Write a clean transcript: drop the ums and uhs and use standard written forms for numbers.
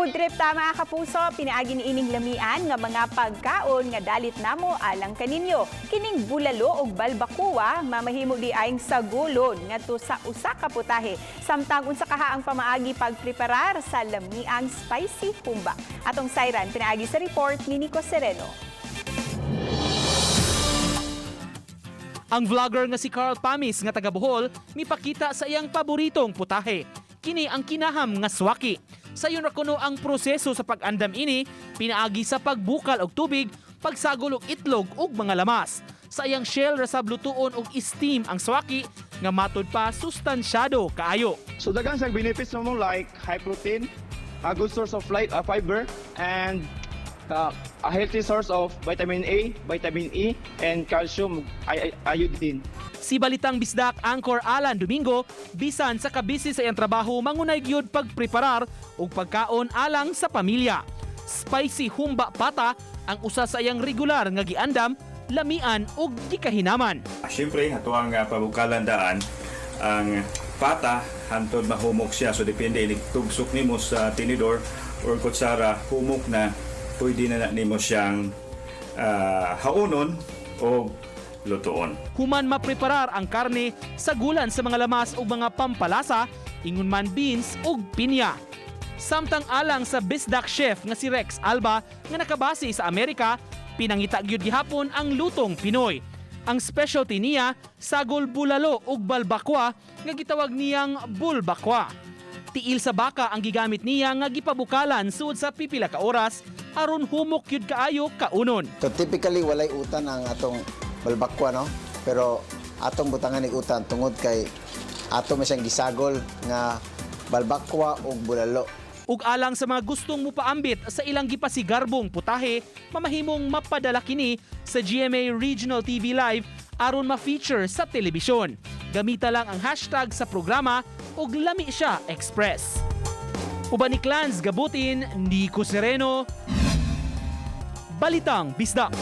Food trip ta, mga kapuso, pinaagi ni ining lamian nga mga pagkaon nga dalit namo alang kaninyo. Kining bulalo og balbakuwa mamahimo diayng sagulon ngadto sa usa ka putahe. Samtang unsa kaha ang pamaagi pagpreparar sa lamiang spicy humba. Atong sayran pinaagi sa report ni Nico Sereno. Ang vlogger nga si Carl Pamis nga taga Bohol mipakita sa iyang paboritong putahe. Kini ang kinaham nga swaki. Sayon ra kuno ang proseso sa pag-andam ini pinaagi sa pagbukal og tubig, pagsagol og itlog ug mga lamas. Sa iyang shell ra sab lutuon og steam ang swaki nga matud pa sustansyado kaayo. So daghan sa benefits mo, like high protein, a good source of light, fiber, and a healthy source of vitamin A, vitamin E, and calcium, iodine. Si Balitang Bisdak anchor Alan Domingo bisan sa kabisi sa iyang trabaho, mangunay gyud pagpreparar og pagkaon alang sa pamilya. Spicy humba pata ang usa sa iyang regular nga giandam, lamian og gikahinaman. Siyempre, ato ang pabukalan daan ang pata hantod mahumok siya. So depende inig tugsok nimo sa tinidor or kutsara, humok na, pwede na na nimo siyang haunon o lutuon. Human mapreparar ang karne, sagulan sa mga lamas ug mga pampalasa, ingon man beans ug pinya. Samtang alang sa Bisdak chef nga si Rex Alba nga nakabase sa Amerika, pinangita gyud gihapon ang lutong Pinoy. Ang specialty niya, sagol bulalo ug balbakwa nga gitawag niyang bulbakwa. Tiil sa baka ang gigamit niya nga gipabukalan sud sa pipila ka oras aron humok gyud kaayo kaunon. So typically walay utan ang atong balbakwa, no, pero atong butangan ni utan tungod kay ato man siyang gisagol nga balbakwa ug bulalo. Ug alang sa mga gustong mupaambit sa ilang gipasigarbong putahe, mamahimong mapadala kini sa GMA Regional TV Live aron ma-feature sa telebisyon. Gamita lang ang hashtag sa programa ug Lami Siya Express. Uban ni Clans Gabutin, Nico Sereno, Balitang Bisdak.